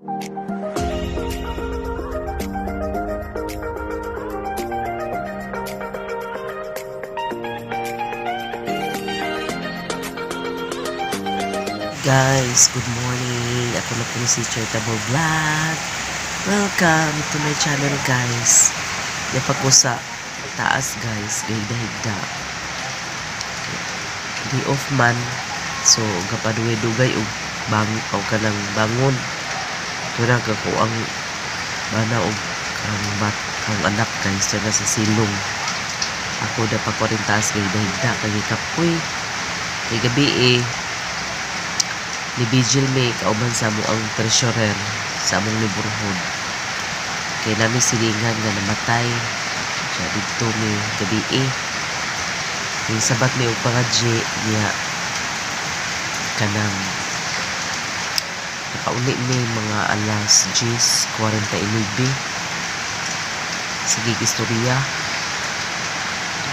Guys, good morning. Ako na po si Charitable Vlog. Welcome to my channel, guys. Yapa ko sa taas, guys. Gahigda-higda. Day off man. So, gapaduway-dugay og bang o kanang bangon. Tura ka ko ang bana og ang bat ang anak, guys, dyan na sa silong. Ako da pa ko rin taas gahigda-higda kay kapoy. Kay gabi eh, ni vigil may kauban sa amo ang treasurer sa among neighborhood. Kay nami silingan nga namatay. Siya didto mi gabi eh. Kay sabat mi og pangadji niya kanang nakauli mi mga alas 10:49. Sige istorya.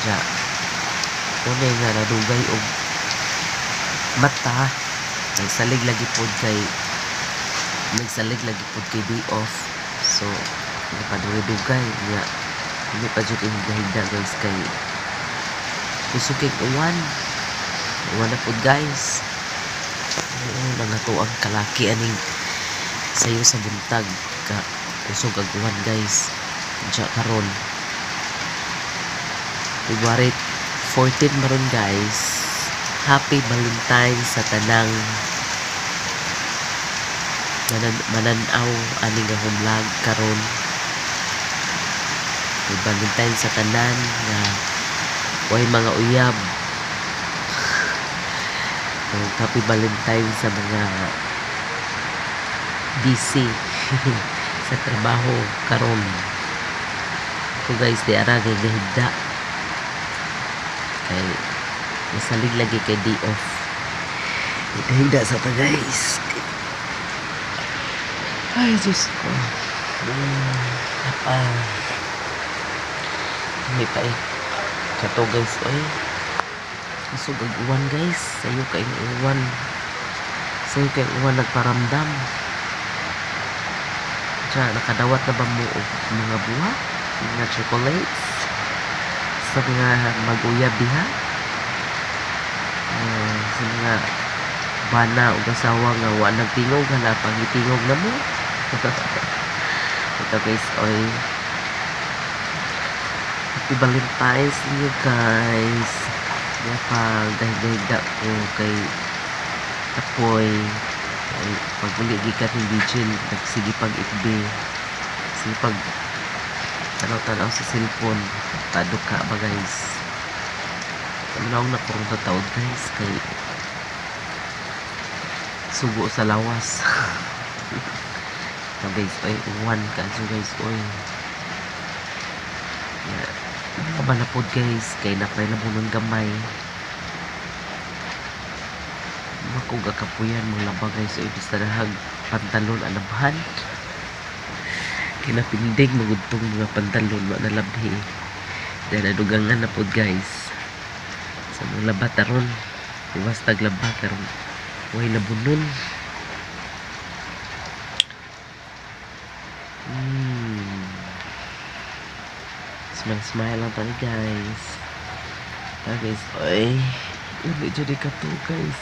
Ja. Unay nga nadugay og mata, nagsalig lagi pod kay day off, so napadugay-dugay niya hindi pa jud higda, guys, kay kusog kay uwan. Uwan na pod, guys. Oo, nangato ang kalaki aning sayo sa buntag ka kusog ang uwan, guys. Diya karon February 14 maron, guys. Happy Valentine sa tanang mananaw ani nga vlog karon. Happy Valentine sa tanan nga way mga uyab. Ug happy Valentine sa mga busy sa trabaho karon. Ko, guys, di ara kay gahigda kay masalig lagi kay day off. Higda sa ta, guys. Ay, Diyos ko. Apa. May pa eh. Kato, guys, oy. Kusog ag uwan, guys. Sayo kayong uwan. Sayo kayong uwan nagparamdam. Diya, nakadawat na ba mo og mga buha? Mga chocolates? Sa mga mag-uyab diha? Sa mga bana ug asawa nga wa nagtingog, hala, pangitingog na mo. Ito, guys, oy. Happy Valentine's inyo, guys. Kaya pag dahil ko kay kapoy ay pag uli gikan ni vigil, nagsige pag FB, sige pag tanaw-tanaw sa cellphone, paduka ba, guys. Tanaw na kurong sa taod, guys, kay sugo sa lawas. So, guys, oy, uwan ka so, guys, oy. Yeah. Kaba na pod, guys, kay napay ng gamay. Makog kapuyan mga laba, guys, oy, basta nahag pantalon alabhan. Kinapindig magudtong mga pantalon wa nalabhi. Dahil nadugangan na pod, guys. Sa mga laba taron, iwas taglaba karon way labunon. Smile smile lang tayo, guys. Tayo, guys, oy. Uli dyan ka to, guys.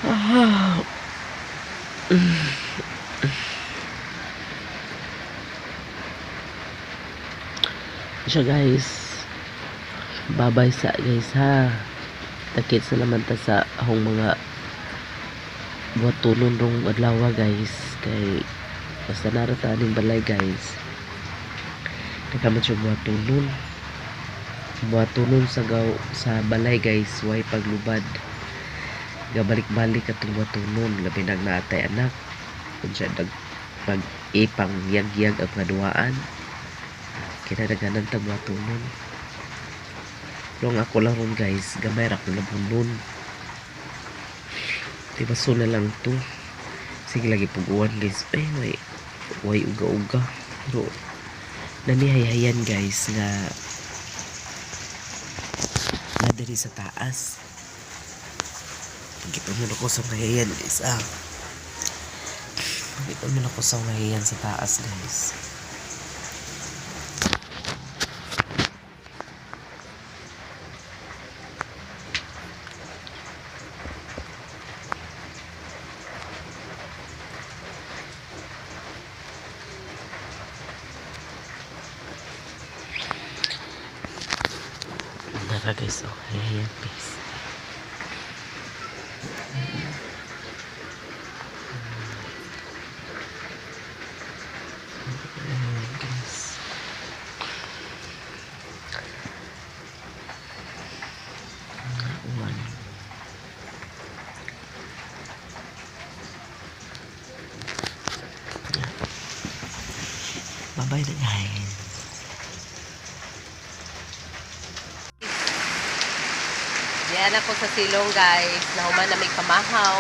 Ah. Siya, guys. Bye-bye sa guys ha. Takit sa naman ta sa akong mga buhatunon rong adlaw, guys, kay basta narata aning balay, guys. Nagkaman siya buhatunon. Buhatunon sa gaw sa balay, guys, way paglubad. Gabalik-balik atong buhatunon, labi nag naatay anak. Kun siya dag pag ipang yag-yag ang kaduaan. Kinadaganan ta buhatunon. Pero ang ako lang ron, guys, gamay ra ko labunon. Diba so na lang to. Sige lagi pag-uwan, guys. Ay, way, way uga-uga. Pero nanihayayan, guys, nga na diri sa taas. Pagkita mo ako sa mahayan, guys, ah. Dito man ako sa unahiyan sa taas, guys. Nara, guys, oh, ayan, guys. Ayan, guys. Uwan. Yeah. Bye-bye na, guys. Diyan ako sa silong, guys. Nahuman na may kamahaw.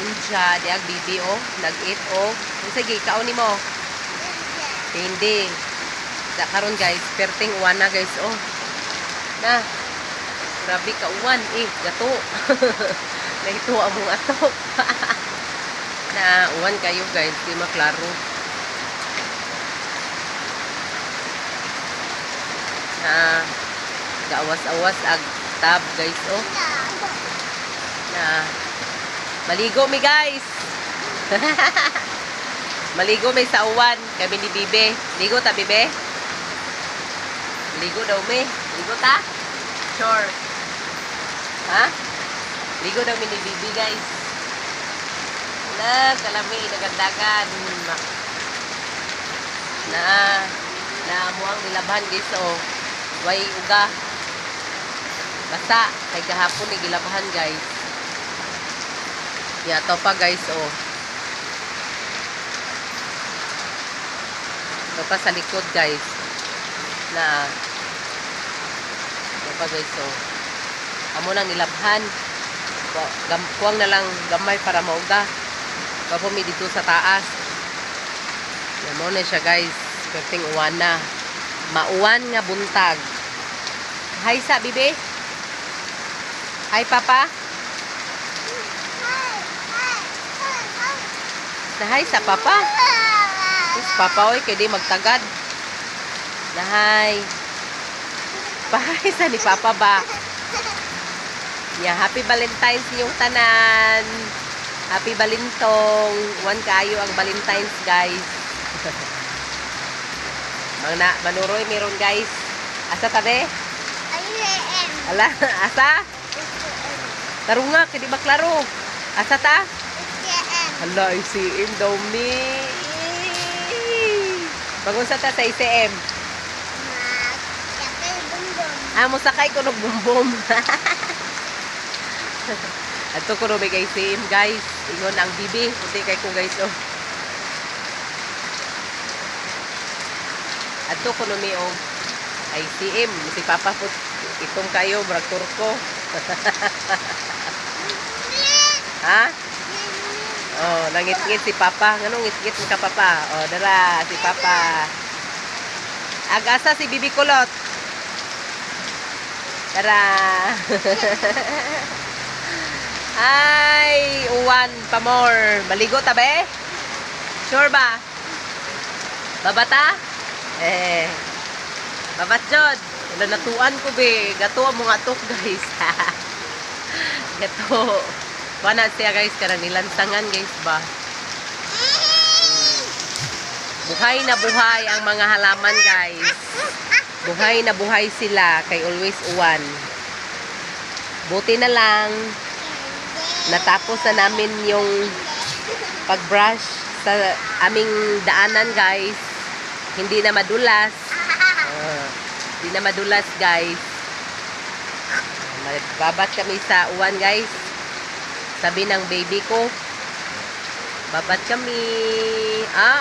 Unja, diag bibi oh, nag-eat oh. Sige, kaon nimo. Hindi. Sa karon, guys, perting uwan na, guys, oh. Na. Grabe ka uwan eh, gato. Naito among ato. Na uwan kayo, guys, di maklaro. Na gaawas-awas ag tab, guys, oh. Na maligo mi, guys. Maligo mi sa uwan kami ni Bibe. Ligo ta, Bibe? Ligo daw mi. Ligo ta? Sure. Ha? Ligo daw mi ni Bibi, guys. Wala, kalami, dagandagan. Na, na mo ang nilabhan, guys, oh. Way uga. Basta, kay gahapon ni gilabhan, guys. Ya, to pa, guys, oh. Ito pa sa likod, guys. Na, ito pa, guys, oh. Amo nang nilabhan. Kuwang na lang gamay para mauga. Kapo mi dito sa taas. Yan mo na siya, guys. Perting uwan na. Mauwan nga buntag. Hi sa, bibi. Hi, Papa. Nahay sa Papa. Sus, Papa, oy, kay di magtagad. Nahay. Pahay sa ni Papa ba? Yeah, happy Valentine's yung tanan. Happy Balintong. Uwan kayo ang Valentine's, guys. Mang na, manuroy meron, guys. Asa tabi? Ala, asa? Tarunga, kay di ba klaro? Asa ta? Hala, ICM daw mi. Bagon sa ta sa ICM. Ah, mosakay ko nog bumbum. Ato ko may ICM, guys. Ingon ang bibi. Puti kay ko, guys, oh. Ato ko mi og ICM. Si Papa put itong kayo murag turko. Ha? Oh, nangit-ngit si Papa. Nganong ngit-ngit mo ka, Papa? Oh, dara si Papa. Agasa si Bibi Kulot. Tara. Ay, uwan pa more. Maligo ta be? Sure ba? Babata? Eh. Babat jod. Wala natuan ko be. Gato ang mga atok, guys. Gato. Wala siya, guys, karang nilansangan, guys, ba. Buhay na buhay ang mga halaman, guys. Buhay na buhay sila kay always uwan. Buti na lang natapos na namin yung pag-brush sa aming daanan, guys. Hindi na madulas. Hindi na madulas, guys. Magbabat kami sa uwan, guys. Sabi ng baby ko, babat kami. Ah,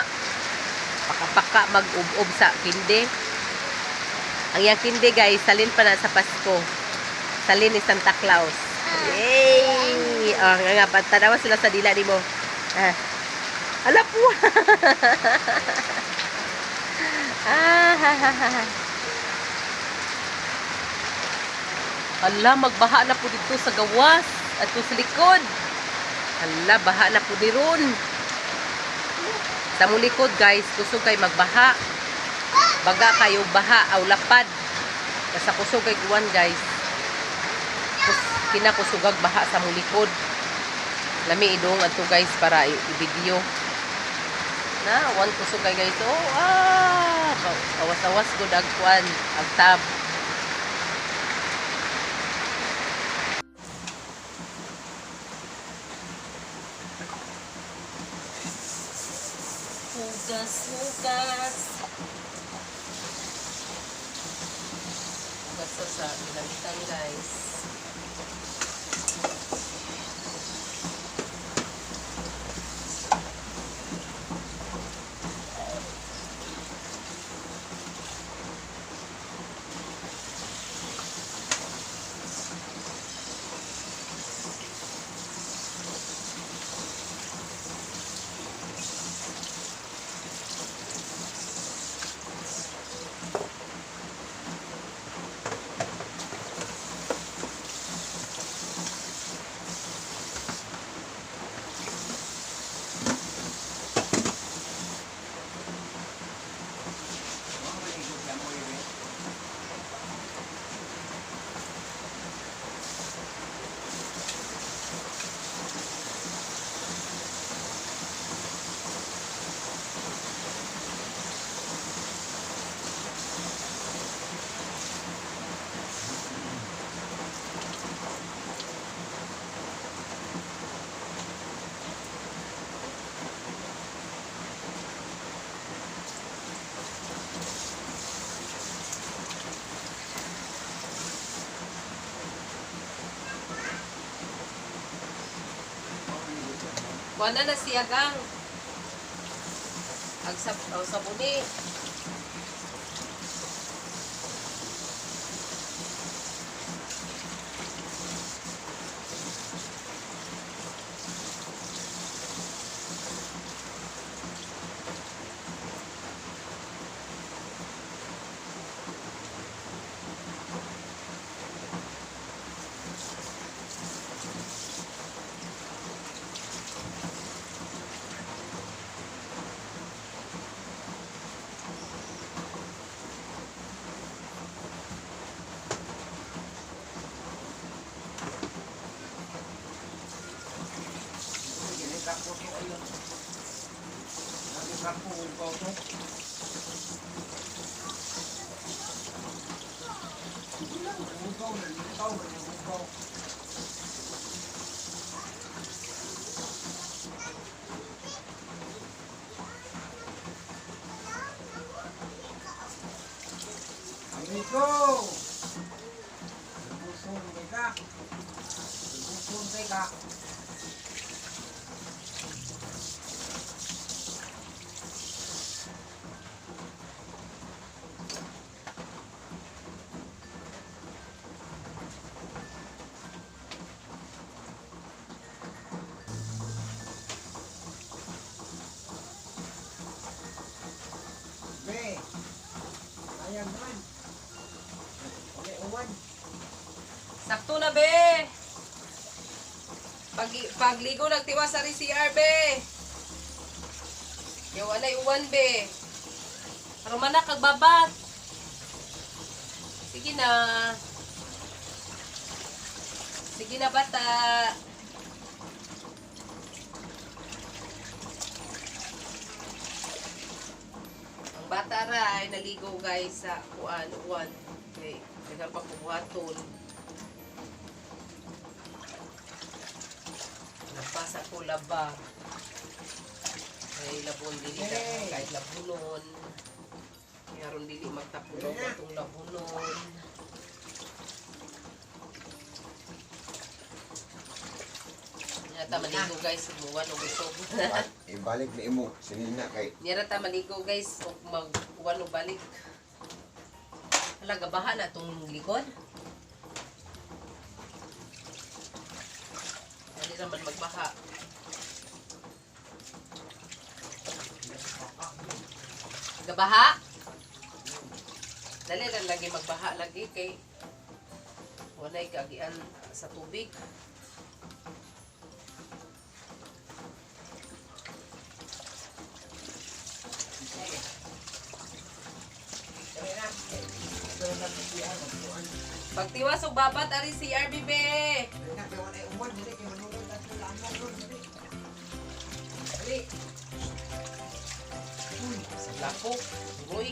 paka-paka mag-ub-ub sa kinde. Ang iyang kinde, guys, salin pa na sa Pasko. Salin ni Santa Claus. Yay! Oh, nga nga, tanawa sila sa dila nimo. Ah. Ala po. Ah, ha, ha, ha. Hala, magbaha na po dito sa gawas at sa likod. Hala, baha na po ni ron. Sa mulikod guys, kusog kay magbaha. Baga kayo baha aw lapad. Basta kusog kay kuwan guys. Kinakusugag baha sa mulikod. Lami idong adto guys para i-video. Na, one kusog kay guys. Oh, ah, awas-awas gud ag kuan, ag tab. Hugas, hugas. Hugas sa ginamitan guys. Kuha na siya gang. Ag sab oh, sabuni. Amigo! Lubuson ka. Lubuson ka. Be, ayan man. Okay, uwan. Sakto na be. Pag pagligo nagtiwa sa CR be. Yo anay uwan be. Aron man na kagbabat. Sige na. Sige na bata. Ang bata ra ay naligo guys sa kuan uwan. Okay, daghang pagbuhaton. Nagpasa ko laba. Ay labon dili na kahit labunon. Kaya ron dili magtapulog atong labunon. Niya ta maligo guys, muwan og usog. Ibalik ni imo sinina kay Niya ta maligo guys og magkuwan og balik. Hala gabahan na tong likod. Dali naman magbaha. Gabaha? Dali lang lagi magbaha lagi kay walay kagian sa tubig. Pagkuan. Pagtiwas og babat ari CR bibi. Dili na kay wala uwan dili kay manunod at lamok ron dili. Dili. Uy, sa lako. Uy,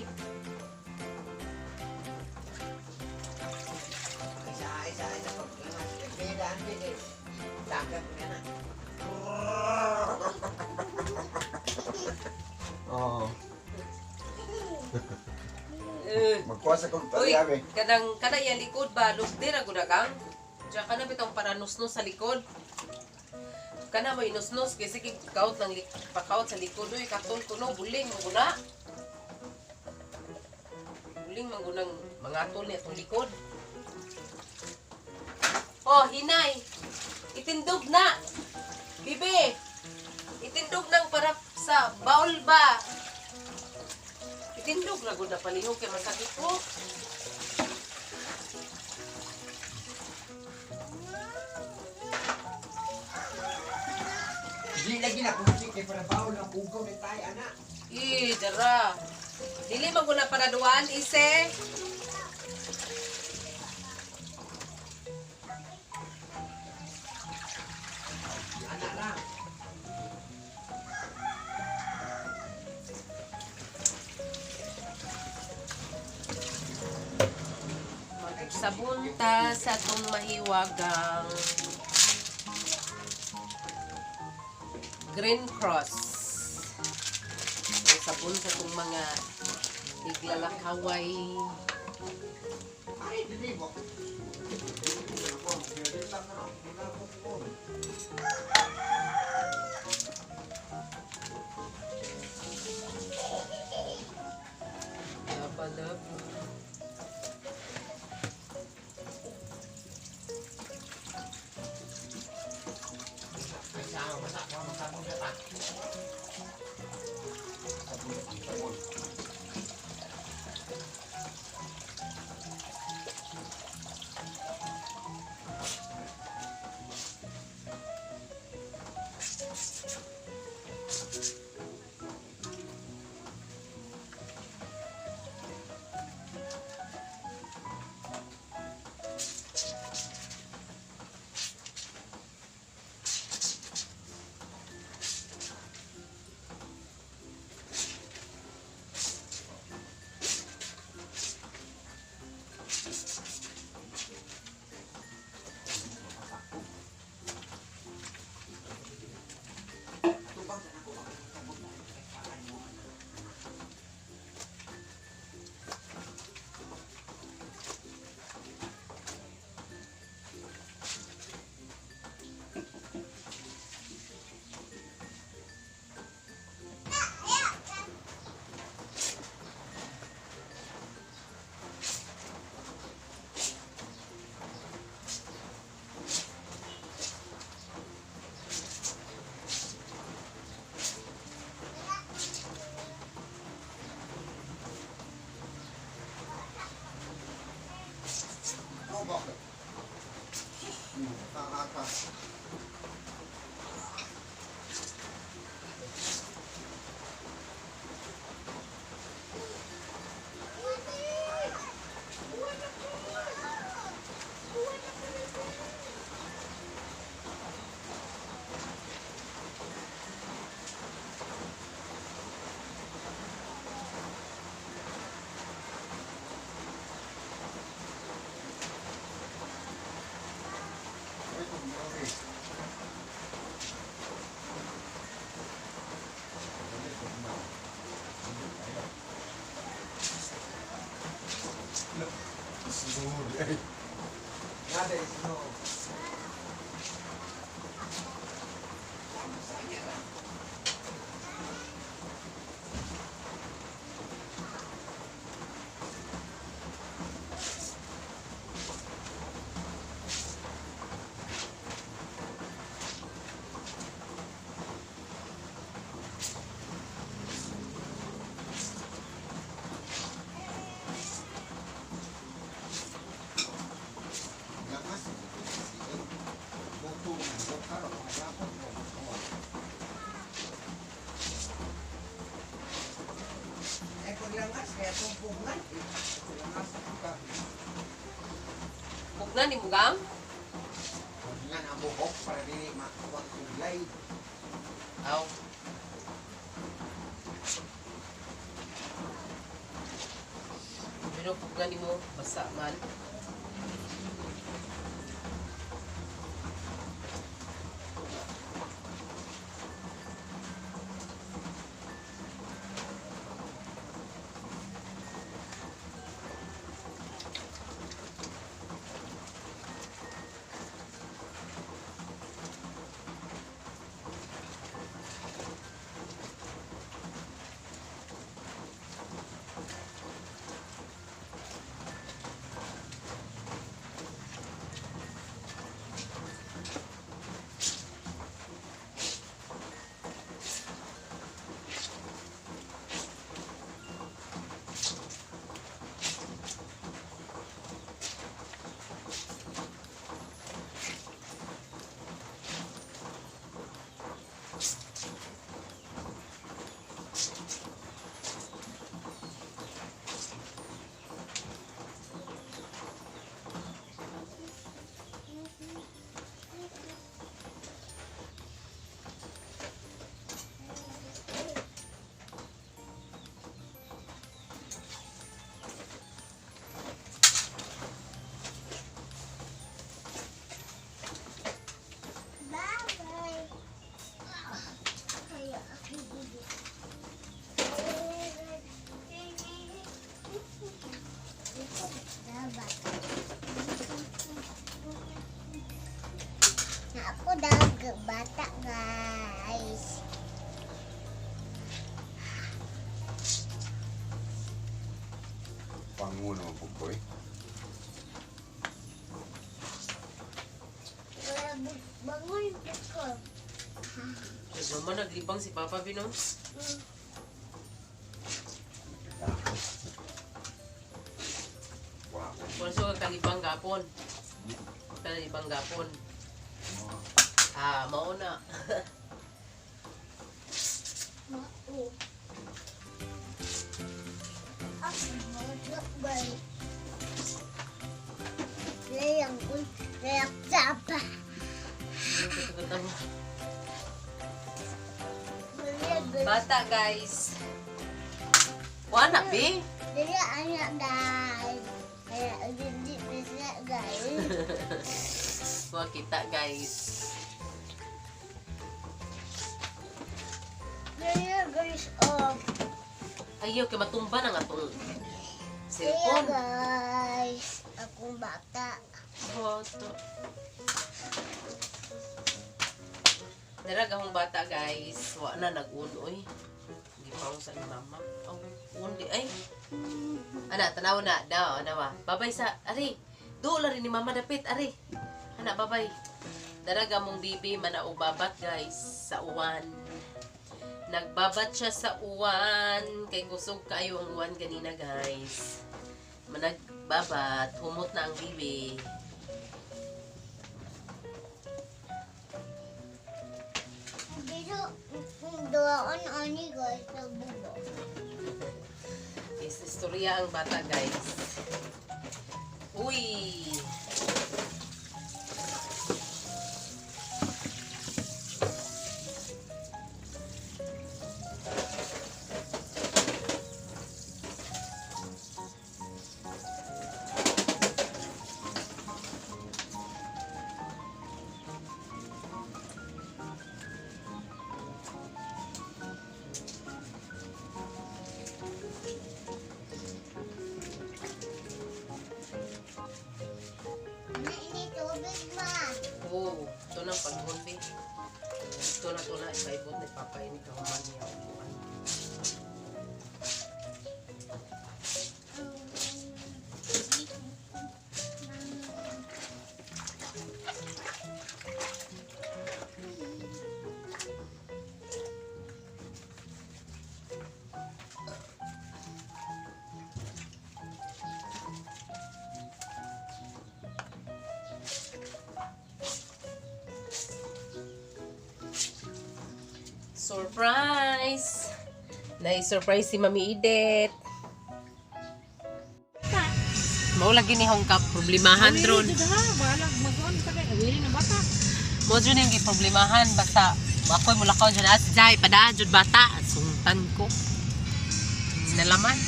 Isa isa isa paglangas. Beda dili. Dagat nga na. Oo. Eh. Magkuha sa kong Uy, taliyabe. kanang kana iya likod ba lugdi ra gud kang. Diya kana bitong para nusnos sa likod. Kana mo inusnos kay sige kaut ng pakaut sa likod uy katol kuno buling mo guna. Buling man gunang mga tol niya atong likod. Oh, hinay. Itindog na. Bibi. Itindog nang para sa baul ba. Itindog ra gud na palihog kay masakit ko. Dili lagi na kung kay para baon ang ugaw ni tay ana. Eh, dara. Dili man ko na paraduan, ise. Ana lang. Magsabon ta sa atong mahiwagang Green Cross. Ang sabon sa atong mga iglalakaway. Ay, dili mo. Laba-laba. Ay, sa masa ko masabon na pa. Sabon, sabon. Tubang sa nako sabon na. Oh, bakit? Nakaka. Nada is no. Lakas. Eh, paglangas, kaya itong pugngan. Langas ka. Pugnan ni mugang. Nga na buhok para dili makuha kulay. Aw. Pero pugnan nimo basa man. Bye. Kaya ako daw bata, guys. Pangulo naman po ko eh. Bangon ko. Medyo man naglibang si Papa Bino. Wow. Wala siya kalibang gapon. Kalibang gapon. Ah, mao na. Mao. Ako mo Layang ko, layang tapa. Bata guys. Wala bi. Dili anak guys. Kaya dili bisa guys. Wa kita guys. Dili guys oh. Ayaw kay matumba na nga tong Dili cellphone. guys. Akong bata. Bata. Darag akong bata guys. Wa na nag-un oy. Gipaw sa ni mama. Oh, un di ay. Ana tanaw na daw ana wa. Babay sa ari. Duol rin ni mama dapit ari. Ana babay. Darag among bibi manaubabat guys sa uwan. Nagbabat siya sa uwan kay kusog kaayo ang uwan ganina guys. Managbabat, humot na ang bibi. Dito doon ani guys sa bubo. Yes, istorya ang bata, guys. Uy! Ana ini tubig ma. Oh, ito na paghulbi. Ito na, ipaibot ni Papa ini kahuman niya. Upuan. Surprise! Nai-surprise si Mami Idet. Mao lagi ni hong ka problemahan Awiri dron. jud ha, bahala mag-on ta kay awiri na bata. Mo jud yung giproblemahan basta ako'y mulakaw dyan as jay padaan jud bata sungtan ko. Nalaman.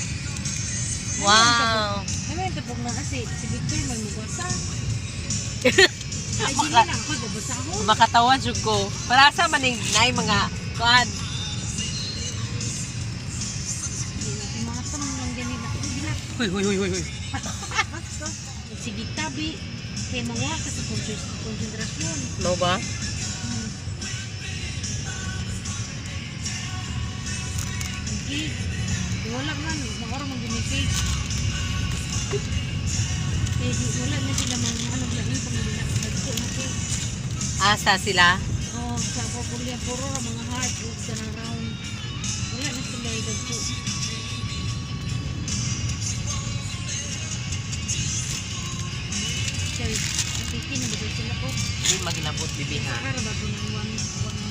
Wow. Ay, tapog na kasi si Victor may mubasa. Ay, dili na ako, babasahon. Makatawa jud ko. Para sa maning nay mga kuan. Mga mo lang ganun ako. Dili. Huy huy huy huy. Huy. Sige tabi. Kay mawa ka sa konsentrasyon. No ba? Ang cake. Wala man, maura man gini cake. Eh, di, wala na sila mga ano, lahi pang nila nagko na cake. Asa sila? Oh, sa populya puro ra mga heart ug sa nang round. Wala na sila dagko. Kay tiki na ba sila ko? Di magilabot bibi ha. Para ba ko ng one one